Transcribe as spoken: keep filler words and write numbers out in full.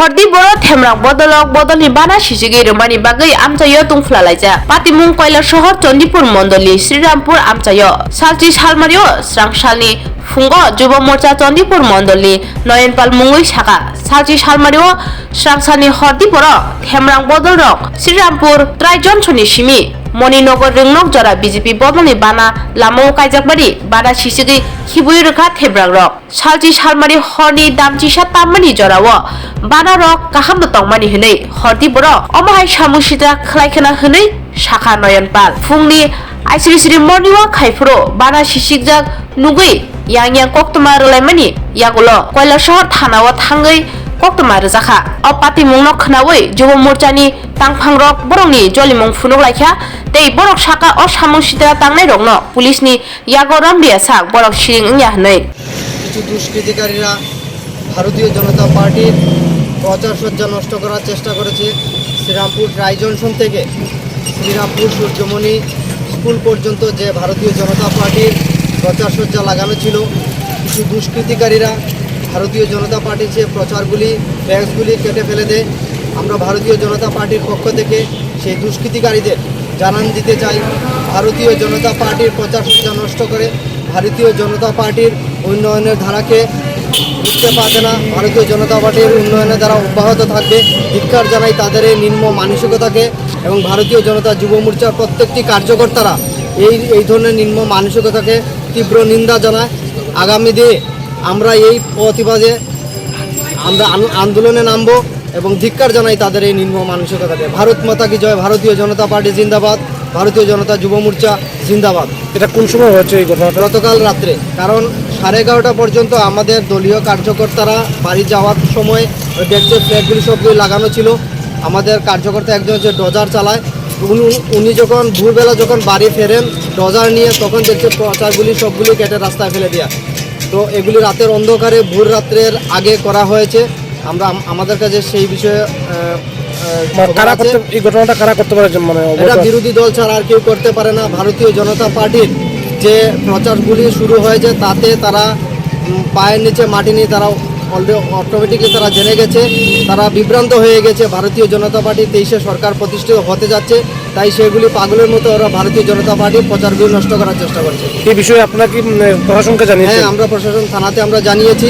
Hordi boro themrang bodolrok bodolni bana sisigwi rwmani bagwi amchaio tungphla laijak. Patimung Koilasohor Chandipur mondolni Srirampur amchaio salchi salmario srangsalni phungo Jubo Morcha Chandipur mondolni Noyonpal mungwi sakha, salchi salmario srangsalni hordi boro themrang bodolrok Srirampur Trai Johnsonni simi Moninogo Ringnok jora B J P bodolni bana lamao kaijakmani bana sisigwi khibui rwkha themrangrok. Salchi salmari horni damchisa tammani jorao banarok kahamno tongmani hwnwi hordi borok omo hai samung sitra khlai khna hwnwi sakha Noyon Pal. Phungni aisiri siri morning walk khai phuru bana sisikjak nugwi yang yang koktwma rwlaimani yagulo Koilasohor thanao thangwi koktwma rwjakha. O patimungno khnaui Jubo Morchani tangphangrok borokni jolimung phunuk laikha tei borok saka o samung sitra tangnairokno police ni yago romliya sak borok siring wngya hwnwi. কিছু দুষ্কৃতিকারীরা ভারতীয় জনতা পার্টির প্রচার সজ্জা নষ্ট করার চেষ্টা করেছে। শ্রীরামপুর ট্রাই জংশন থেকে শ্রীরামপুর সূর্যমণি স্কুল পর্যন্ত যে ভারতীয় জনতা পার্টির প্রচার সজ্জা লাগানো ছিল, কিছু দুষ্কৃতিকারীরা ভারতীয় জনতা পার্টির যে প্রচারগুলি, ফ্লেক্সগুলি কেটে ফেলে দেয়। আমরা ভারতীয় জনতা পার্টির পক্ষ থেকে সেই দুষ্কৃতিকারীদের জানান দিতে চাই, ভারতীয় জনতা পার্টির প্রচার সজ্জা নষ্ট করে ভারতীয় জনতা পার্টির উন্নয়নের ধারাকে বুঝতে পারছে না। ভারতীয় জনতা পার্টির উন্নয়নের ধারা অব্যাহত থাকবে। ধিক্কার জানাই তাদের এই নিম্ন মানসিকতাকে এবং ভারতীয় জনতা যুব মোর্চার প্রত্যেকটি কার্যকর্তারা এই, এই ধরনের নিম্ন মানসিকতাকে তীব্র নিন্দা জানায়। আগামী দিনে আমরা এই প্রতিবাদে আমরা আন-, আন্দোলনে নামবো এবং ধিক্কার জানাই তাদের এই নিম্ন মানসিকতাকে। ভারত মাতা কি জয়, ভারতীয় জনতা পার্টি জিন্দাবাদ, ভারতীয় জনতা যুব মোর্চা জিন্দাবাদ। এটা কোন সময় হয়েছে এই ঘটনাটা? গতকাল রাত্রে, কারণ সাড়ে এগারোটা পর্যন্ত আমাদের দলীয় কার্যকর্তারা বাড়ি যাওয়ার সময় ওই ডেস্কের ফ্ল্যাগগুলি সবগুলি লাগানো ছিল। আমাদের কার্যকর্তা একজন হচ্ছে ডোজার চালায়, উনি, উনি যখন ভোরবেলা যখন বাড়ি ফেরেন ডোজার নিয়ে, তখন দেখছে প্রচারগুলি সবগুলি কেটে রাস্তায় ফেলে দেয়া। তো এগুলি রাতের অন্ধকারে ভোর রাত্রের আগে করা হয়েছে। আমরা আম-, আমাদের কাছে সেই বিষয়ে, আহ, আহ, মানে খবর কারা আছে। করতে, এই ঘটনাটা কারা করতে পারে যে মানে এটা অবৈধ? বিরোধী দল ছাড়া আর কেউ করতে পারে না। ভারতীয় জনতা পার্টির যে প্রচারগুলি শুরু হয়েছে, তাতে তারা, উম, পায়ের নিচে মাটি নেই, তারা অলরে-, অটোমেটিকলি তারা জেনে গেছে, তারা বিভ্রান্ত হয়ে গেছে। ভারতীয় জনতা পার্টি তেইশে সরকার প্রতিষ্ঠিত হতে যাচ্ছে, তাই সেগুলি পাগলের মতো ওরা ভারতীয় জনতা পার্টির প্রচারগুলি নষ্ট করার চেষ্টা করছে। এই বিষয়ে আপনারা কি, উম, প্রশাসনকে জানিয়েছেন? হ্যাঁ, আমরা প্রশাসন থানাতে আমরা জানিয়েছি।